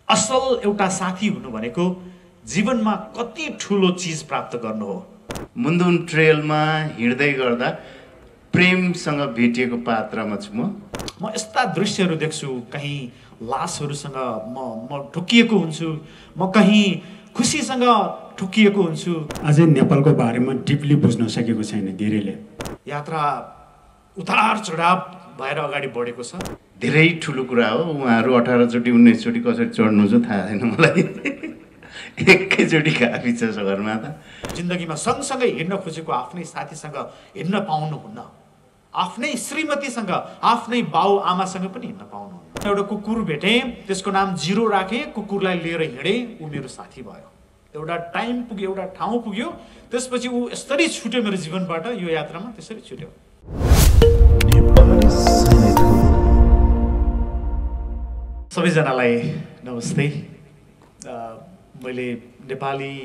असल एउटा साथी हुनु भनेको जीवनमा कति ठुलो चीज प्राप्त गर्नु हो। मुन्दुन ट्रेलमा हिँड्दै गर्दा प्रेमसँग भेटिएको पात्रमा छु म यस्ता दृश्यहरू देख्छु, कहीँ लासहरूसँग म ठोकिएको हुन्छु, म कहीँ खुसीसँग ठोकिएको हुन्छु। अझै नेपालको बारेमा डिपली बुझ्न सकेको छैन धेरैले। यात्रा उतार चढाव भएर अगाडि बढेको छ। धेरै ठुलो कुरा हो। उहाँहरू 18 चोटि 19 चोटि कसरी चढ्नु छ थाहा छैन मलाई। एकैचोटि काफी छ सगरमाथा। जिन्दगीमा सँगसँगै हिँड्न खोजेको आफ्नै साथीसँग हिँड्न पाउनुहुन्न, आफ्नै श्रीमतीसँग आफ्नै बाउ आमासँग पनि हिँड्न पाउनुहुन्न। एउटा कुकुर भेटेँ, त्यसको नाम जिरो राखेँ, कुकुरलाई लिएर हिँडेँ, ऊ मेरो साथी भयो। एउटा टाइम पुग्यो, एउटा ठाउँ पुग्यो, त्यसपछि ऊ यसरी छुट्यो मेरो जीवनबाट। यो यात्रामा त्यसरी छुट्यो। सबैजनालाई नमस्ते। मैले नेपाली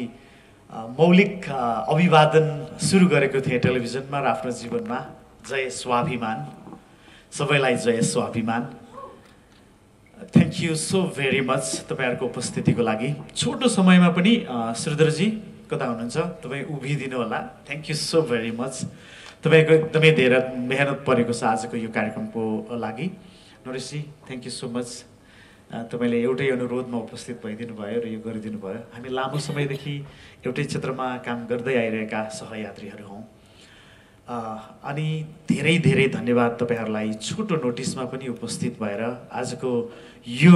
मौलिक अभिवादन सुरु गरेको थिएँ टेलिभिजनमा र आफ्नो जीवनमा। जय स्वाभिमान, सबैलाई जय स्वाभिमान। Thank you so very much तपाईँहरूको उपस्थितिको लागि। छोटो समयमा पनि श्रीधरजी कता हुनुहुन्छ? तपाईँ उभिदिनु होला। Thank you so very much. तपाईँको एकदमै धेरै मेहनत परेको छ आजको यो कार्यक्रमको लागि। नरेशजी थ्याङ्क यू सो मच। तपाईँले एउटै अनुरोधमा उपस्थित भइदिनु भयो र यो गरिदिनु भयो। हामी लामो समयदेखि एउटै क्षेत्रमा काम गर्दै आइरहेका सहयात्रीहरू हौँ। अनि धेरै धेरै धन्यवाद तपाईँहरूलाई छोटो नोटिसमा पनि उपस्थित भएर आजको यो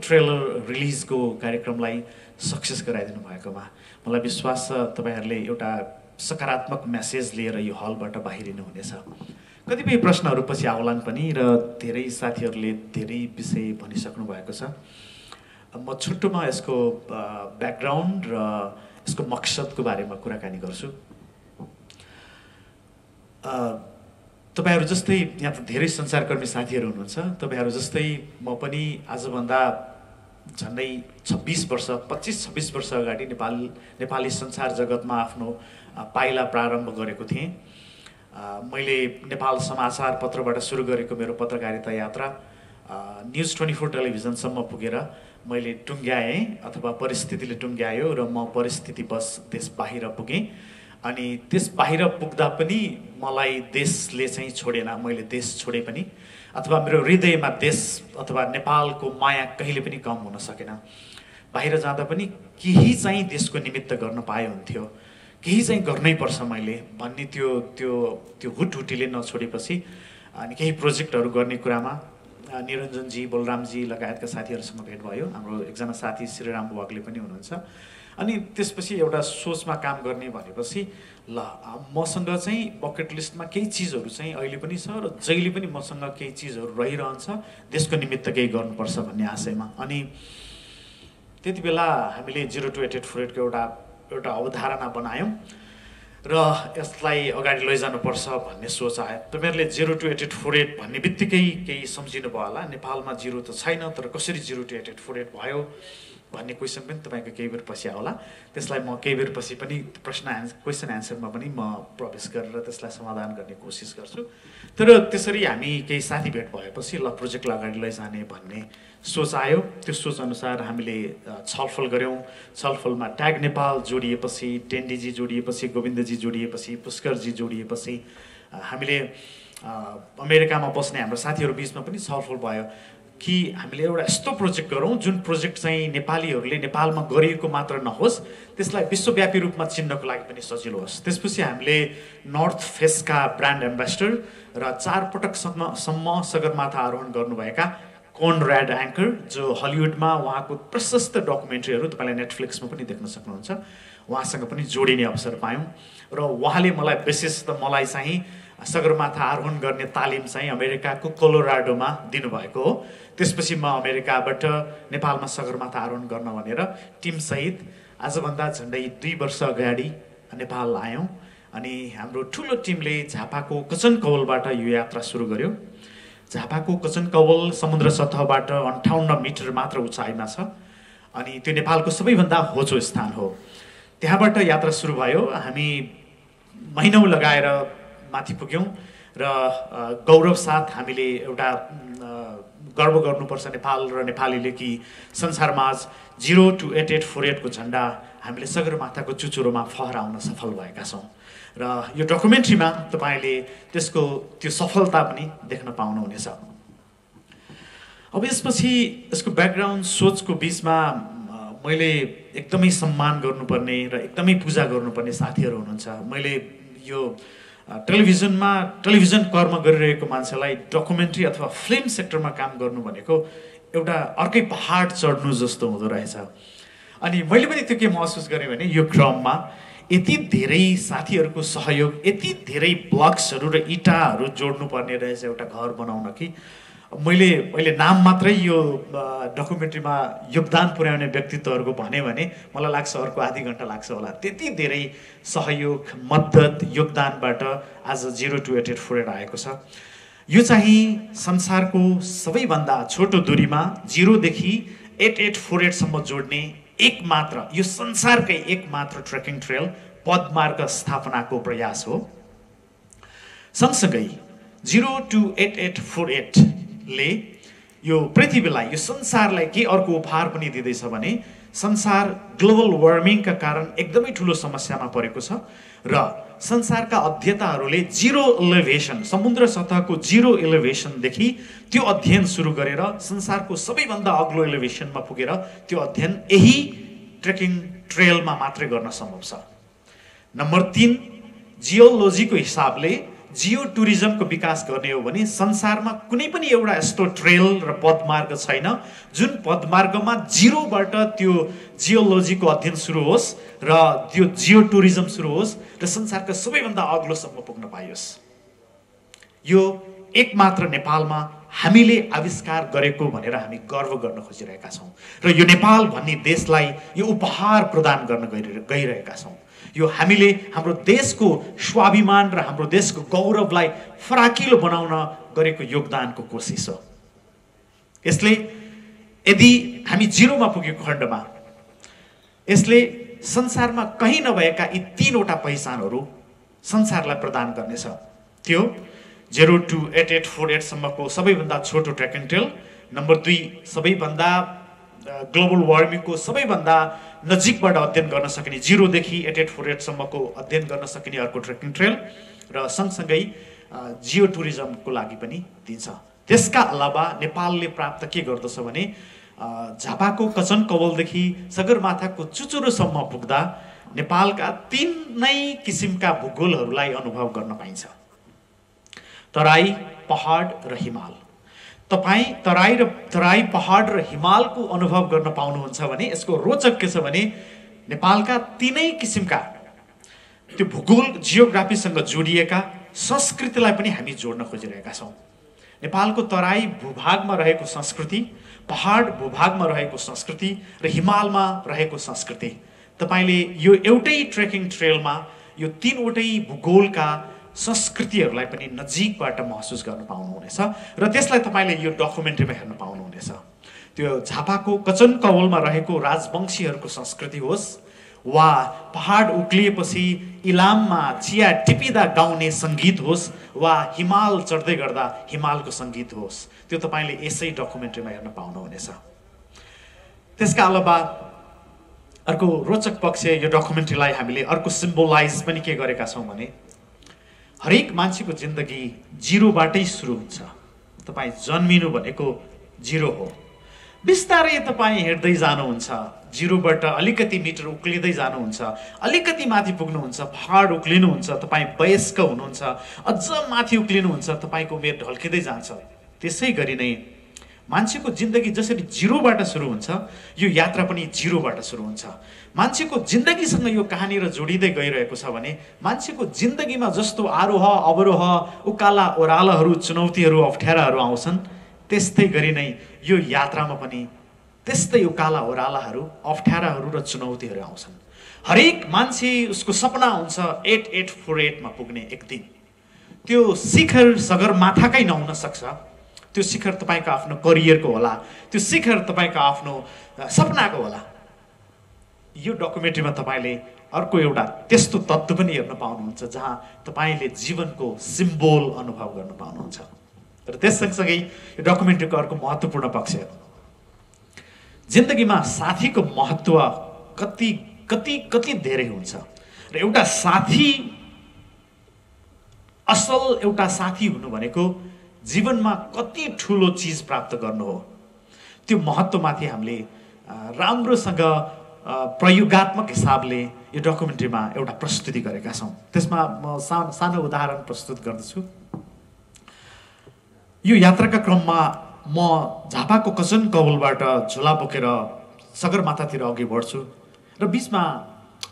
ट्रेलर रिलिजको कार्यक्रमलाई सक्सेस गराइदिनु भएकोमा। मलाई विश्वास छ तपाईँहरूले एउटा सकारात्मक मेसेज लिएर यो हलबाट बाहिरिनु हुनेछ। कतिपय प्रश्नहरू पछि आउलान् पनि र धेरै साथीहरूले धेरै विषय भनिसक्नु भएको छ। म छुट्टोमा यसको ब्याकग्राउन्ड र यसको मकसदको बारेमा कुराकानी गर्छु। तपाईँहरू जस्तै यहाँ त धेरै सञ्चारकर्मी साथीहरू हुनुहुन्छ। तपाईँहरू जस्तै म पनि आजभन्दा झन्डै 25-26 वर्ष अगाडि नेपाली सञ्चार जगतमा आफ्नो पाइला प्रारम्भ गरेको थिएँ। मैले नेपाल समाचार पत्रबाट सुरु गरेको मेरो पत्रकारिता यात्रा न्युज 24 टेलिभिजनसम्म पुगेर मैले टुङ्ग्याएँ अथवा परिस्थितिले टुङ्ग्यायो र म परिस्थितिवश देश बाहिर पुगेँ। अनि त्यस बाहिर पुग्दा पनि मलाई देशले चाहिँ छोडेन। मैले देश छोडे पनि अथवा मेरो हृदयमा देश अथवा नेपालको माया कहिले पनि कम हुन सकेन। बाहिर जाँदा पनि केही चाहिँ देशको निमित्त गर्न पाए हुन्थ्यो, केही चाहिँ गर्नै पर्छ मैले भन्ने त्यो हुटहुटीले नछोडेपछि अनि केही प्रोजेक्टहरू गर्ने कुरामा निरञ्जनजी, बलरामजी लगायतका साथीहरूसँग भेट भयो। हाम्रो एकजना साथी श्रीराम बुवागले पनि हुनुहुन्छ। अनि त्यसपछि एउटा सोचमा काम गर्ने भनेपछि ल मसँग चाहिँ बकेट लिस्टमा केही चिजहरू चाहिँ अहिले पनि छ र जहिले पनि मसँग केही चिजहरू रहिरहन्छ, देशको निमित्त केही गर्नुपर्छ भन्ने आशयमा। अनि त्यति बेला हामीले 0-to-88 एउटा अवधारणा बनायौँ र यसलाई अगाडि लैजानुपर्छ भन्ने सोच आयो। तपाईँहरूले 0-to-88 भन्ने बित्तिकै केही सम्झिनु भयो होला। नेपालमा जिरो त छैन, तर कसरी 0-to-88 भयो भन्ने क्वेसन पनि तपाईँको केही बेर पछि आउला। त्यसलाई म केही बेर पछि पनि क्वेसन एन्सरमा पनि म प्रवेश गरेर त्यसलाई समाधान गर्ने कोसिस गर्छु। तर त्यसरी हामी केही साथी भेट भएपछि ल प्रोजेक्टलाई अगाडि लैजाने भन्ने सोच आयो। त्यो सोच अनुसार हामीले छलफल गऱ्यौँ। छलफलमा ट्याग नेपाल जोडिएपछि, टेन्डीजी जोडिएपछि, गोविन्दजी जोडिएपछि, पुष्करजी जोडिएपछि हामीले अमेरिकामा बस्ने हाम्रो साथीहरू बिचमा पनि छलफल भयो कि हामीले एउटा यस्तो प्रोजेक्ट गरौँ जुन प्रोजेक्ट चाहिँ नेपालीहरूले नेपालमा गरिएको मात्र नहोस्, त्यसलाई विश्वव्यापी रूपमा चिन्नको लागि पनि सजिलो होस्। त्यसपछि हामीले नर्थ फेसका ब्रान्ड एम्बेसडर र 4 पटकसम्म सगरमाथा आरोहण गर्नुभएका कोनराड एङ्कर, जो हलिउडमा उहाँको प्रशस्त डकुमेन्ट्रीहरू तपाईँलाई नेटफ्लिक्समा पनि देख्न सक्नुहुन्छ, उहाँसँग पनि जोडिने अवसर पायौँ। र उहाँले मलाई चाहिँ सगरमाथा आरोहण गर्ने तालिम चाहिँ अमेरिकाको कोलोराडोमा दिनुभएको हो। त्यसपछि म अमेरिकाबाट नेपालमा सगरमाथा आरोहण गर्न भनेर टिमसहित आजभन्दा झन्डै 2 वर्ष अगाडि नेपाल आयौँ। अनि हाम्रो ठुलो टिमले झापाको कचन कवलबाट यो यात्रा सुरु गर्यो। झापाको कचन कवल समुद्र सतहबाट 58 मिटर मात्र उचाइमा छ अनि त्यो नेपालको सबैभन्दा होचो स्थान हो। त्यहाँबाट यात्रा सुरु भयो। हामी महिनौँ लगाएर माथि पुग्यौँ र गौरव साथ हामीले एउटा गर्व गर्नुपर्छ नेपाल र नेपालीले कि संसारमाझ 0 to 8848 को झन्डा हामीले सगरमाथाको चुचुरोमा फहराउन सफल भएका छौँ र यो डकुमेन्ट्रीमा तपाईँले त्यसको त्यो सफलता पनि देख्न पाउनुहुनेछ। अब यसपछि यसको ब्याकग्राउन्ड सोचको बिचमा मैले एकदमै सम्मान गर्नुपर्ने र एकदमै पूजा गर्नुपर्ने साथीहरू हुनुहुन्छ। मैले यो टेलिभिजन कर्म गरिरहेको मान्छेलाई डकुमेन्ट्री अथवा फिल्म सेक्टरमा काम गर्नु भनेको एउटा अर्कै पहाड चढ्नु जस्तो हुँदो रहेछ। अनि मैले पनि त्यो के महसुस गरेँ भने यो क्रममा यति धेरै साथीहरूको सहयोग, यति धेरै ब्लक्सहरू र इँटाहरू जोड्नुपर्ने रहेछ एउटा घर बनाउन कि मैले अहिले नाम मात्रै यो डकुमेन्ट्रीमा योगदान पुर्याउने व्यक्तित्वहरूको भने मलाई लाग्छ अर्को आधी घन्टा लाग्छ होला। त्यति धेरै सहयोग, मद्दत, योगदानबाट आज 0 to 8848 आएको छ। यो चाहिँ संसारको सबैभन्दा छोटो दूरीमा 0 देखि 8848 सम्म जोड्ने एकमात्र, यो संसारकै एकमात्र ट्रेकिङ ट्रेल पदमार्ग स्थापनाको प्रयास हो। सँगसँगै 0 to 8848 ले यो पृथ्वीलाई, यो संसारलाई के अर्को उपहार पनि दिँदैछ भने संसार ग्लोबल वार्मिङका कारण एकदमै ठुलो समस्यामा परेको छ र संसारका अध्येताहरूले 0 एलिभेसन, समुद्र सतहको 0 एलिभेसनदेखि त्यो अध्ययन सुरु गरेर संसारको सबैभन्दा अग्लो एलिभेसनमा पुगेर त्यो अध्ययन यही ट्रेकिङ ट्रेलमा मात्रै गर्न सम्भव छ। नम्बर 3, जियोलोजीको हिसाबले जियो टुरिज्मको विकास गर्ने हो भने संसारमा कुनै पनि एउटा यस्तो ट्रेल र पदमार्ग छैन जुन पदमार्गमा 0बाट त्यो जियोलोजीको अध्ययन सुरु होस् र त्यो जियो टुरिज्म सुरु होस् र संसारका सबैभन्दा अग्लोसम्म पुग्न पाइयोस्। यो एकमात्र नेपालमा हामीले आविष्कार गरेको भनेर हामी गर्व गर्न खोजिरहेका छौँ र यो नेपाल भन्ने देशलाई यो उपहार प्रदान गर्न गइरहेका छौँ। यो हामीले हाम्रो देशको स्वाभिमान र हाम्रो देशको गौरवलाई फराकिलो बनाउन गरेको योगदानको कोसिस हो। यसले यदि हामी 0मा पुगेको खण्डमा यसले संसारमा कहीँ नभएका यी 3वटा पहिचानहरू संसारलाई प्रदान गर्नेछ। त्यो 0 to 8848 सम्मको सबैभन्दा छोटो ट्रेकिङ ट्रेल, नम्बर 2 सबैभन्दा ग्लोबल वार्मिङको सबैभन्दा नजिकबाट अध्ययन गर्न सकिने 0 देखि 8848 सम्मको अध्ययन गर्न सकिने अर्को ट्रेकिङ ट्रेल र सँगसँगै जियो टुरिज्मको लागि पनि दिन्छ। त्यसका अलावा नेपालले प्राप्त के गर्दछ भने झापाको कचन कवलदेखि सगरमाथाको चुचुरोसम्म पुग्दा नेपालका 3 नै किसिमका भूगोलहरूलाई अनुभव गर्न पाइन्छ। तराई, पहाड र हिमाल। तपाईँ तराई, पहाड र हिमालको अनुभव गर्न पाउनुहुन्छ भने यसको रोचक के छ भने नेपालका 3 किसिमका त्यो भूगोल जियोग्राफीसँग जोडिएका संस्कृतिलाई पनि हामी जोड्न खोजिरहेका छौँ। नेपालको तराई भूभागमा रहेको संस्कृति, पहाड भूभागमा रहेको संस्कृति र हिमालमा रहेको संस्कृति, तपाईँले यो एउटै ट्रेकिङ ट्रेलमा यो 3वटै भूगोलका संस्कृतिहरूलाई पनि नजिकबाट महसुस गर्न पाउनुहुनेछ र त्यसलाई तपाईँले यो डकुमेन्ट्रीमा हेर्न पाउनुहुनेछ। त्यो झापाको कचन कवलमा रहेको राजवंशीहरूको संस्कृति होस् वा पहाड उक्लिएपछि इलाममा चिया टिपिँदा गाउने सङ्गीत होस् वा हिमाल चढ्दै गर्दा हिमालको सङ्गीत होस्, त्यो तपाईँले यसै डकुमेन्ट्रीमा हेर्न पाउनुहुनेछ। त्यसका अलावा अर्को रोचक पक्ष, यो डकुमेन्ट्रीलाई हामीले अर्को सिम्बोलाइज पनि के गरेका छौँ भने हरेक मान्छेको जिन्दगी 0बाटै सुरु हुन्छ। तपाईँ जन्मिनु भनेको 0 हो। बिस्तारै तपाईँ हेर्दै जानुहुन्छ, 0बाट अलिकति मिटर उक्लिँदै जानुहुन्छ, अलिकति माथि पुग्नुहुन्छ, पहाड उक्लिनुहुन्छ, तपाईँ वयस्क हुनुहुन्छ, अझ माथि उक्लिनुहुन्छ, तपाईँको उमेर ढल्किँदै जान्छ। त्यसै गरी नै मान्छेको जिन्दगी जसरी 0बाट सुरु हुन्छ, यो यात्रा पनि 0बाट सुरु हुन्छ। मान्छेको जिन्दगीसँग यो कहानी र जोडिँदै गइरहेको छ भने मान्छेको जिन्दगीमा जस्तो आरोह अवरोह, उकाला ओह्रालाहरू, चुनौतीहरू, अप्ठ्याराहरू आउँछन्, त्यस्तै गरी नै यो यात्रामा पनि त्यस्तै उकाला ओह्रालाहरू, अप्ठ्याराहरू र चुनौतीहरू आउँछन्। हरेक मान्छे उसको सपना हुन्छ 8848मा पुग्ने एक दिन। त्यो शिखर सगरमाथाकै नहुन सक्छ, त्यो शिखर तपाईँको आफ्नो करियरको होला, त्यो शिखर तपाईँको आफ्नो सपनाको होला। यो डकुमेन्ट्रीमा तपाईँले अर्को एउटा त्यस्तो तत्त्व पनि हेर्न पाउनुहुन्छ जहाँ तपाईँले जीवनको सिम्बोल अनुभव गर्न पाउनुहुन्छ। र त्यस सँगसँगै यो डकुमेन्ट्रीको अर्को महत्त्वपूर्ण पक्ष जिन्दगीमा साथीको महत्त्व कति कति कति धेरै हुन्छ र एउटा साथी असल एउटा साथी हुनु भनेको जीवनमा कति ठुलो चिज प्राप्त गर्नु हो त्यो महत्त्वमाथि हामीले राम्रोसँग प्रयोगात्मक हिसाबले यो डकुमेन्ट्रीमा एउटा प्रस्तुति गरेका छौँ। त्यसमा म सानो उदाहरण प्रस्तुत गर्दछु। यो यात्राका क्रममा म झापाको कचन कौलबाट झोला बोकेर सगरमाथातिर अघि बढ्छु र बिचमा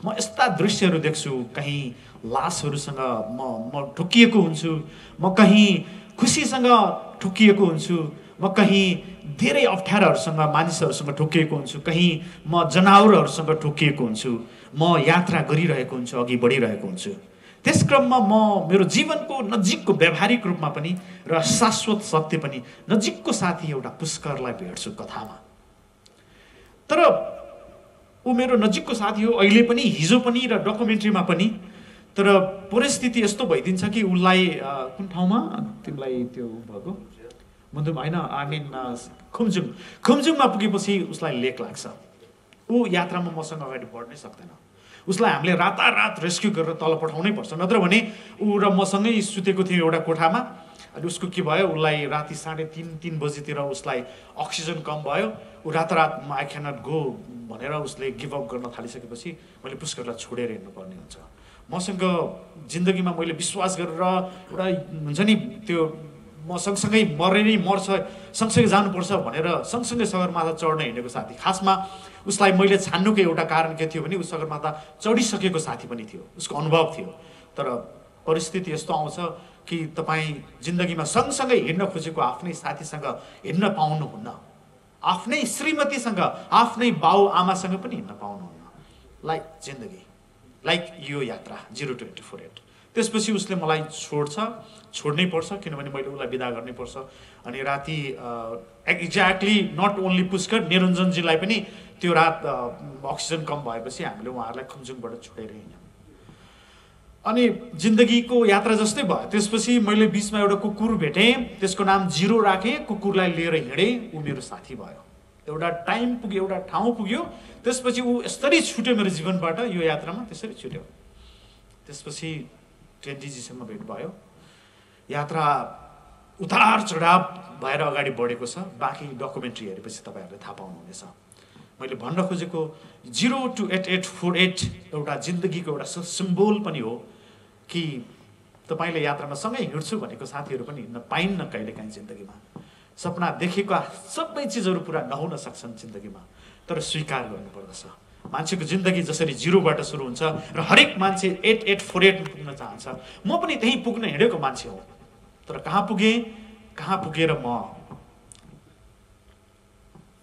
म यस्ता दृश्यहरू देख्छु, कहीँ लासहरूसँग म ठोकिएको हुन्छु, म कहीँ खुसीसँग ठोकिएको हुन्छु, म कहीँ धेरै अप्ठ्याराहरूसँग मानिसहरूसँग ठोकिएको हुन्छु, कहीँ म जनावरहरूसँग ठोकिएको हुन्छु, म यात्रा गरिरहेको हुन्छु, अघि बढिरहेको हुन्छु। त्यस क्रममा म मेरो जीवनको नजिकको व्यावहारिक रूपमा पनि र शाश्वत सत्य पनि नजिकको साथी एउटा पुष्करलाई भेट्छु कथामा। तर ऊ मेरो नजिकको साथी हो, अहिले पनि, हिजो पनि र डकुमेन्ट्रीमा पनि। तर परिस्थिति यस्तो भइदिन्छ कि उसलाई कुन ठाउँमा तिमीलाई त्यो भएको मुन्दुम होइन, आई मिन खुम्जुङमा पुगेपछि उसलाई लेक लाग्छ। ऊ यात्रामा मसँग अगाडि बढ्नै सक्दैन। उसलाई हामीले रातारात रेस्क्यु गरेर तल पठाउनै पर्छ, नत्र भने ऊ र मसँगै सुतेको थियो एउटा कोठामा। अनि उसको के भयो, उसलाई राति 3:30 बजीतिर उसलाई अक्सिजन कम भयो। ऊ रातारात आई क्यान नट गो भनेर उसले गिभ अप गर्न थालिसकेपछि मैले पुष्करलाई छोडेर हिँड्नुपर्ने हुन्छ। मसँग जिन्दगीमा मैले विश्वास गरेर एउटा हुन्छ नि त्यो म सँगसँगै मर्ने नै मर्छ, सँगसँगै जानुपर्छ भनेर सँगसँगै सगरमाथा चढ्न हिँडेको साथी। खासमा उसलाई मैले छान्नुको एउटा कारण के थियो भने ऊ सगरमाथा चढिसकेको साथी पनि थियो, उसको अनुभव थियो। तर परिस्थिति यस्तो आउँछ कि तपाईँ जिन्दगीमा सँगसँगै हिँड्न खोजेको आफ्नै साथीसँग हिँड्न पाउनुहुन्न, आफ्नै श्रीमतीसँग, आफ्नै बाउ आमासँग पनि हिँड्न पाउनुहुन्न। लाइक जिन्दगी, लाइक यो यात्रा 0 to 84। त्यसपछि उसले मलाई छोड्नै पर्छ, किनभने मैले उसलाई बिदा गर्नै पर्छ। अनि राति एक्ज्याक्टली नट ओन्ली पुष्कर, निरञ्जनजीलाई पनि त्यो रात अक्सिजन कम भएपछि हामीले उहाँहरूलाई खुम्जुङबाट छोडेर हिँड्यौँ। अनि जिन्दगीको यात्रा जस्तै भयो। त्यसपछि मैले बिचमा एउटा कुकुर भेटेँ, त्यसको नाम जिरो राखेँ, कुकुरलाई लिएर हिँडेँ, ऊ मेरो साथी भयो। एउटा टाइम पुग्यो, एउटा ठाउँ पुग्यो, त्यसपछि ऊ यसरी छुट्यो मेरो जीवनबाट, यो यात्रामा त्यसरी छुट्यो। त्यसपछि 20Gसम्म भेट भयो। यात्रा उतार चढाव भएर अगाडि बढेको छ। बाँकी डकुमेन्ट्री हेरेपछि तपाईँहरूले थाहा पाउनुहुनेछ। मैले भन्न खोजेको 0 to 8848 एउटा जिन्दगीको एउटा सिम्बोल पनि हो कि तपाईँले यात्रामा सँगै हिँड्छु भनेको साथीहरू पनि हिँड्न पाइन्न कहिलेकाहीँ जिन्दगीमा। सपना देखेका सबै चिजहरू पुरा नहुन सक्छन् जिन्दगीमा, तर स्वीकार गर्नुपर्दछ। मान्छेको जिन्दगी जसरी 0बाट सुरु हुन्छ र हरेक मान्छे 8848 पुग्न चाहन्छ। म पनि त्यहीँ पुग्न हिँडेको मान्छे हो। तर कहाँ पुगेर म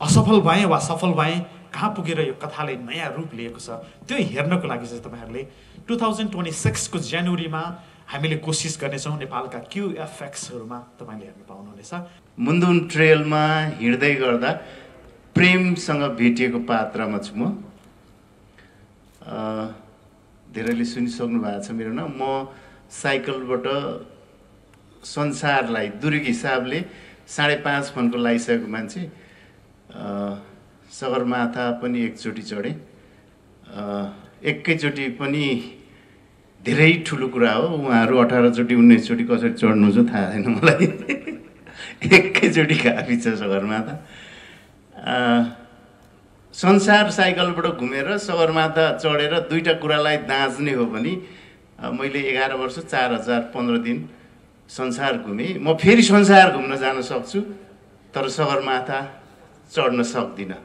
असफल भएँ वा सफल भएँ, कहाँ पुगेर यो कथाले नयाँ रूप लिएको छ, त्यो हेर्नको लागि चाहिँ तपाईँहरूले 2026 को जनवरीमा हामीले कोसिस गर्नेछौँ। नेपालका QFXहरूमा तपाईँले हेर्न पाउनुहुनेछ। मुन्दुम ट्रेलमा हिँड्दै गर्दा प्रेमसँग भेटिएको पात्रमा छु म। धेरैले सुनिसक्नु भएको छ मेरो नाम। म साइकलबाट संसारलाई दूरीको हिसाबले 5.5 फनको लगाइसकेको मान्छे। सगरमाथा पनि एकचोटि चढेँ। एकैचोटि पनि धेरै ठुलो कुरा हो। उहाँहरू 18 चोटि 19 चोटि कसरी चढ्नु चाहिँ थाहा छैन मलाई। एकैचोटि काफी छ सगरमाथा। संसार साइकलबाट घुमेर सगरमाथा चढेर दुईवटा कुरालाई दाँच्ने हो भने मैले 11 वर्ष 4015 दिन संसार घुमेँ। म फेरि संसार घुम्न जान सक्छु, तर सगरमाथा चढ्न सक्दिनँ।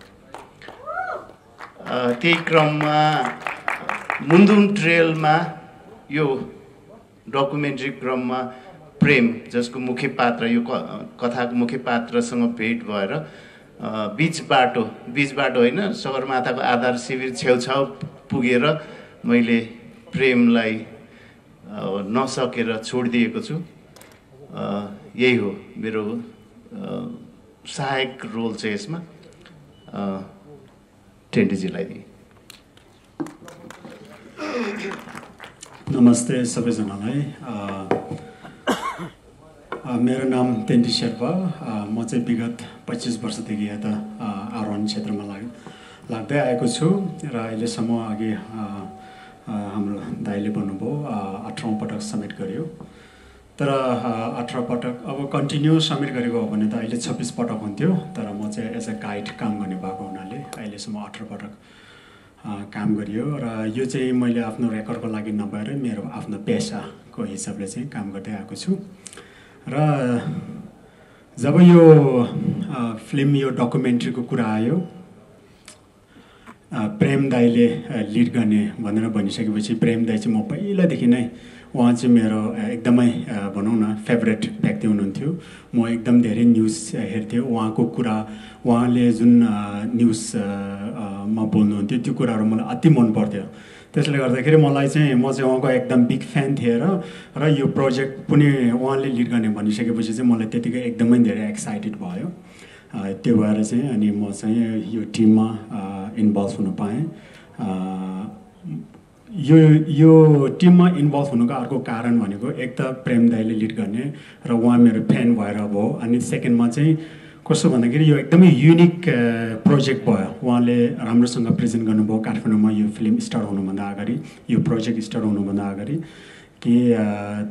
त्यही क्रममा मुन्दुम ट्रेलमा यो डकुमेन्ट्री क्रममा प्रेम, जसको मुख्य पात्र, यो कथाको मुख्य पात्रसँग भेट भएर बीच बाटो होइन, सगरमाथाको आधार शिविर छेउछाउ पुगेर मैले प्रेमलाई नसकेर छोडिदिएको छु। यही हो मेरो सहायक रोल चाहिँ यसमा। 20Gलाई दिएँ। नमस्ते सबैजनालाई। मेरो नाम तेन्टी शेर्पा। म चाहिँ विगत 25 वर्षदेखि यता आरोहण क्षेत्रमा लाग्दै आएको छु र अहिलेसम्म अघि हाम्रो दाइले भन्नुभयो 18औं पटक सब्मिट गर्यो। तर 18 पटक अब कन्टिन्यू सब्मिट गरेको हो भने त अहिले 26 पटक हुन्थ्यो। तर म चाहिँ एज अ गाइड काम गर्ने भएको हुनाले अहिलेसम्म 18 पटक काम गरियो र यो चाहिँ मैले आफ्नो रेकर्डको लागि नभएर मेरो आफ्नो पेसाको हिसाबले चाहिँ काम गर्दै आएको छु। र जब यो फिल्म यो डकुमेन्ट्रीको कुरा आयो, प्रेम दाईले लिड गर्ने भनेर भनिसकेपछि प्रेम दाई चाहिँ म पहिलादेखि नै उहाँ चाहिँ मेरो एकदमै भनौँ न फेभरेट व्यक्ति हुनुहुन्थ्यो। म एकदम धेरै न्युज हेर्थेँ। उहाँको कुरा, उहाँले जुन न्युजमा बोल्नुहुन्थ्यो त्यो कुराहरू मलाई अति मन पर्थ्यो। त्यसले गर्दाखेरि म चाहिँ उहाँको एकदम बिग फ्यान थिएँ र यो प्रोजेक्ट पनि उहाँले लिड गर्ने भनिसकेपछि चाहिँ मलाई त्यतिकै एकदमै धेरै एक्साइटेड भयो। त्यो भएर चाहिँ अनि म चाहिँ यो टिममा इन्भल्भ हुन पाएँ। यो टिममा इन्भल्भ हुनुको अर्को कारण भनेको एक त प्रेम दाईले लिड गर्ने र उहाँ मेरो फ्यान भएर भयो। अनि सेकेन्डमा चाहिँ कस्तो भन्दाखेरि यो एकदमै युनिक प्रोजेक्ट भयो। उहाँले राम्रोसँग प्रेजेन्ट गर्नुभयो काठमाडौँमा यो फिल्म स्टार्ट हुनुभन्दा अगाडि, यो प्रोजेक्ट स्टार्ट हुनुभन्दा अगाडि कि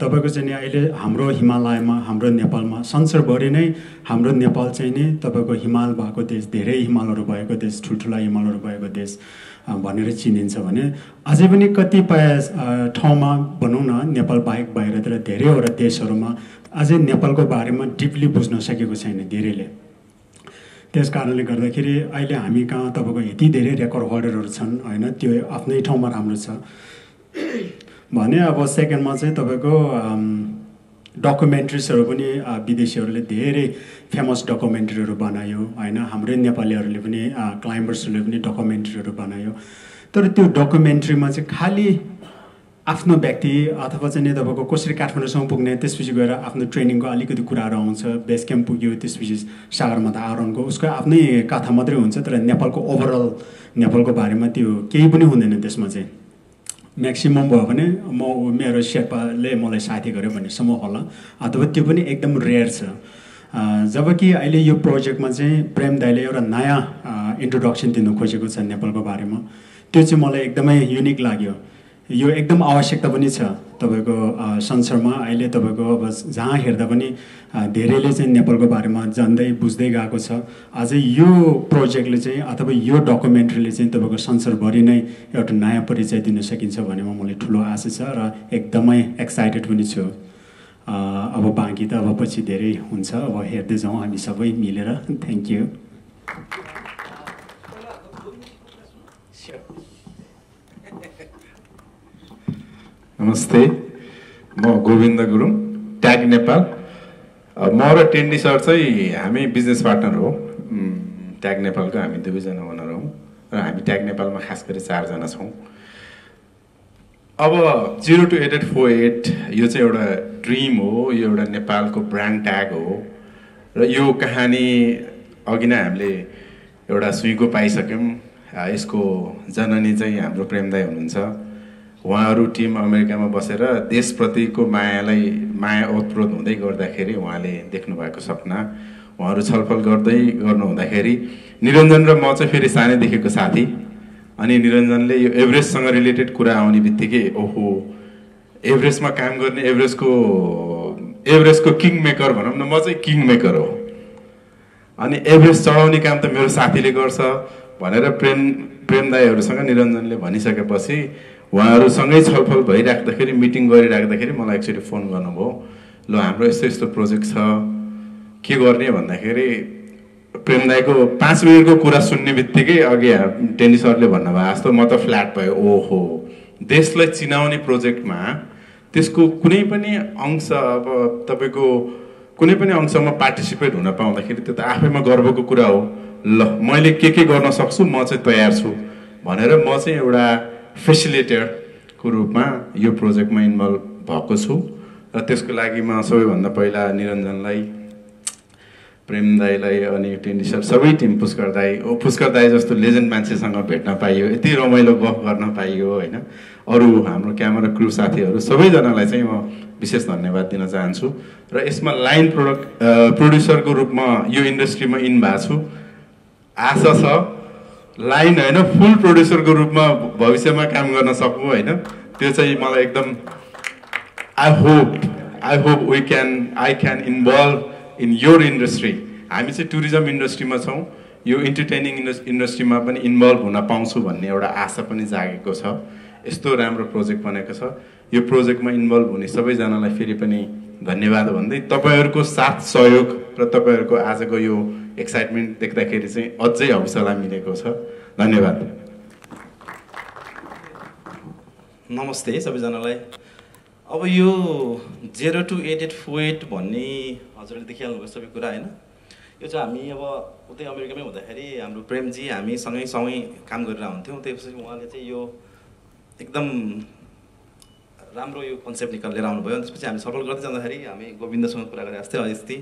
तपाईँको चाहिँ नि अहिले हाम्रो हिमालयमा, हाम्रो नेपालमा, संसारभरि नै हाम्रो नेपाल चाहिँ नि तपाईँको हिमाल भएको देश, धेरै हिमालहरू भएको देश, ठुल्ठुला हिमालहरू भएको देश भनेर चिनिन्छ भने अझै पनि कतिपय ठाउँमा भनौँ न नेपाल बाहेक बाहिरतिर धेरैवटा देशहरूमा अझै नेपालको बारेमा डिपली बुझ्न सकेको छैन धेरैले। त्यस कारणले गर्दाखेरि अहिले हामी कहाँ तपाईँको यति धेरै रेकर्ड होल्डरहरू छन् होइन, त्यो आफ्नै ठाउँमा राम्रो छ भने अब सेकेन्डमा चाहिँ तपाईँको डकुमेन्ट्रिजहरू पनि विदेशीहरूले धेरै फेमस डकुमेन्ट्रीहरू बनायो होइन। हाम्रै नेपालीहरूले पनि क्लाइम्बर्सहरूले पनि डकुमेन्ट्रीहरू बनायो। तर त्यो डकुमेन्ट्रीमा चाहिँ खालि आफ्नो व्यक्ति अथवा चाहिँ नि तपाईँको कसरी काठमाडौँसम्म पुग्ने, त्यसपछि गएर आफ्नो ट्रेनिङको अलिकति कुराहरू आउँछ, बेस क्याम्प पुग्यो, त्यसपछि सगरमाथा आरोहणको उसको आफ्नै कथा मात्रै हुन्छ। तर नेपालको ओभरअल नेपालको बारेमा त्यो केही पनि हुँदैन। त्यसमा चाहिँ म्याक्सिमम् भयो भने मेरो शेर्पाले मलाई साथी गर्यो भनेसम्म होला, अथवा त्यो पनि एकदम रेयर छ। जबकि अहिले यो प्रोजेक्टमा चाहिँ प्रेम दाईले एउटा नयाँ इन्ट्रोडक्सन दिनु खोजेको छ नेपालको बारेमा। त्यो चाहिँ मलाई एकदमै युनिक लाग्यो। यो एकदम आवश्यकता पनि छ तपाईँको संसारमा। अहिले तपाईँको अब जहाँ हेर्दा पनि धेरैले चाहिँ नेपालको बारेमा जान्दै बुझ्दै गएको छ। अझै यो प्रोजेक्टले चाहिँ अथवा यो डकुमेन्ट्रीले चाहिँ तपाईँको संसारभरि नै एउटा नयाँ परिचय दिन सकिन्छ भन्नेमा मलाई ठुलो आशा छ र एकदमै एक्साइटेड पनि छु। अब बाँकी त अब पछि धेरै हुन्छ, अब हेर्दै जाउँ हामी सबै मिलेर। Thank you. नमस्ते, म गोविन्द गुरुङ, ट्याग नेपाल। म र टेन्डी सर चाहिँ हामी बिजनेस पार्टनर हो। ट्याग नेपालको हामी दुवैजना ओनर हौँ र हामी ट्याग नेपालमा खास गरी 4 जना छौँ। अब 0 to 8848 यो चाहिँ एउटा ड्रिम हो, यो एउटा नेपालको ब्रान्ड ट्याग हो र यो कहानी अघि नै हामीले एउटा सुइँको पाइसक्यौँ। यसको जननी चाहिँ हाम्रो प्रेम दाई हुनुहुन्छ। उहाँहरू टिम अमेरिकामा बसेर देशप्रतिको माया ओतप्रोत हुँदै गर्दाखेरि उहाँले देख्नुभएको सपना, उहाँहरू छलफल गर्नुहुँदाखेरि निरञ्जन र म चाहिँ फेरि सानैदेखिको साथी। अनि निरञ्जनले यो एभरेस्टसँग रिलेटेड कुरा आउने बित्तिकै ओहो एभरेस्टमा काम गर्ने, एभरेस्टको किङ मेकर भनौँ न, म चाहिँ किङ मेकर हो। अनि एभरेस्ट चढाउने काम त मेरो साथीले गर्छ भनेर प्रेम दाईहरूसँग निरञ्जनले भनिसकेपछि उहाँहरूसँगै छलफल भइराख्दाखेरि, मिटिङ गरिराख्दाखेरि मलाई एक्चुअली फोन गर्नुभयो, ल हाम्रो यस्तो यस्तो प्रोजेक्ट छ, के गर्ने भन्दाखेरि प्रेम दाईको 5 मिनटको कुरा सुन्ने बित्तिकै अघि टेन्डी सरले भन्नुभयो जस्तो म त फ्ल्याट भयो। ओहो, देशलाई चिनाउने प्रोजेक्टमा त्यसको कुनै पनि अंश, अब तपाईँको कुनै पनि अंशमा पार्टिसिपेट हुन पाउँदाखेरि त्यो त आफैमा गर्वको कुरा हो। ल मैले के गर्न सक्छु, म चाहिँ तयार छु भनेर म चाहिँ एउटा फेसिलिटेटरको रूपमा यो प्रोजेक्टमा इन्भल्भ भएको छु। र त्यसको लागि म सबैभन्दा पहिला निरञ्जनलाई, प्रेम दाईलाई अनि टेन्डी सर, सबै टिम, पुष्कर दाई जस्तो लेजेन्ड मान्छेसँग भेट्न पाइयो, यति रमाइलो गफ गर्न पाइयो होइन। अरू हाम्रो क्यामेरा क्रू साथीहरू सबैजनालाई चाहिँ म विशेष धन्यवाद दिन चाहन्छु र यसमा लाइन प्रोड्युसरको रूपमा यो इन्डस्ट्रीमा इन भएको छु। आशा छ लाइन होइन फुल प्रोड्युसरको रूपमा भविष्यमा काम गर्न सकौँ होइन। त्यो चाहिँ मलाई एकदम I hope I can involve in your industry. हामी चाहिँ टुरिज्म इन्डस्ट्रीमा छौँ, यो इन्टरटेनिङ इन्डस्ट्रीमा पनि इन्भल्भ हुन पाउँछु भन्ने एउटा आशा पनि जागेको छ। यस्तो राम्रो प्रोजेक्ट बनेको छ, यो प्रोजेक्टमा इन्भल्भ हुने सबैजनालाई फेरि पनि धन्यवाद भन्दै तपाईँहरूको साथ सहयोग र तपाईँहरूको आजको यो एक्साइटमेन्ट देख्दाखेरि चाहिँ अझै हौसला मिलेको छ। धन्यवाद। नमस्ते सबैजनालाई। अब यो 0 to 88 फुट भन्ने हजुरले देखिहाल्नुभयो सबै कुरा होइन। यो चाहिँ हामी अब उतै अमेरिकामै हुँदाखेरि हाम्रो प्रेमजी हामी सँगै काम गरेर हुन्थ्यौँ। त्यसपछि उहाँले चाहिँ यो एकदम राम्रो यो कन्सेप्ट निकालेर आउनुभयो। त्यसपछि हामी सफल गर्दै जाँदाखेरि हामी गोविन्दसँग कुरा गरेर जस्तै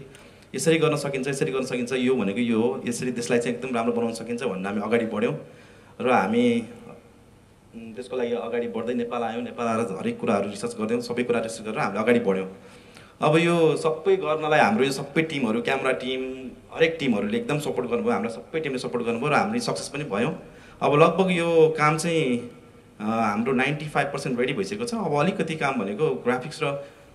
यसरी गर्न सकिन्छ, यो भनेको यो हो, यसरी त्यसलाई चाहिँ एकदम राम्रो बनाउन सकिन्छ भनेर हामी अगाडि बढ्यौँ र हामी त्यसको लागि अगाडि बढ्दै नेपाल आयौँ। नेपाल आएर हरेक कुराहरू रिसर्च गर्थ्यौँ, सबै कुरा रिसर्च गरेर हामी अगाडि बढ्यौँ। अब यो सबै गर्नलाई हाम्रो यो सबै टिमहरू, क्यामेरा टिम, हरेक टिमहरूले एकदम सपोर्ट गर्नुभयो, हाम्रो सबै टिमले सपोर्ट गर्नुभयो र हामीले सक्सेस पनि भयौँ। अब लगभग यो काम चाहिँ हाम्रो 95% रेडी भइसकेको छ। अब अलिकति काम भनेको ग्राफिक्स र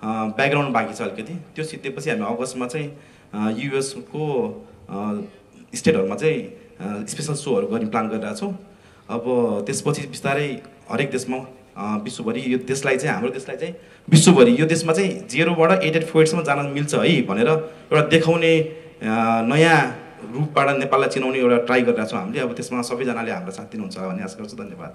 ब्याकग्राउन्ड बाँकी छ अलिकति। त्यो सिद्धेपछि हामी अगस्तमा चाहिँ युएसको स्टेटहरूमा चाहिँ स्पेसल सोहरू गर्ने प्लान गरिरहेको छौँ। अब त्यसपछि बिस्तारै हरेक देशमा विश्वभरि यो देशलाई चाहिँ हाम्रो देशलाई चाहिँ विश्वभरि यो देशमा चाहिँ 0बाट 88 फुटसम्म जान मिल्छ है भनेर एउटा देखाउने नयाँ रूपबाट नेपाललाई चिनाउने एउटा ट्राई गरिरहेको छौँ हामीले। अब त्यसमा सबैजनाले हाम्रो साथ दिनुहुन्छ होला भन्ने आशा गर्छु। धन्यवाद।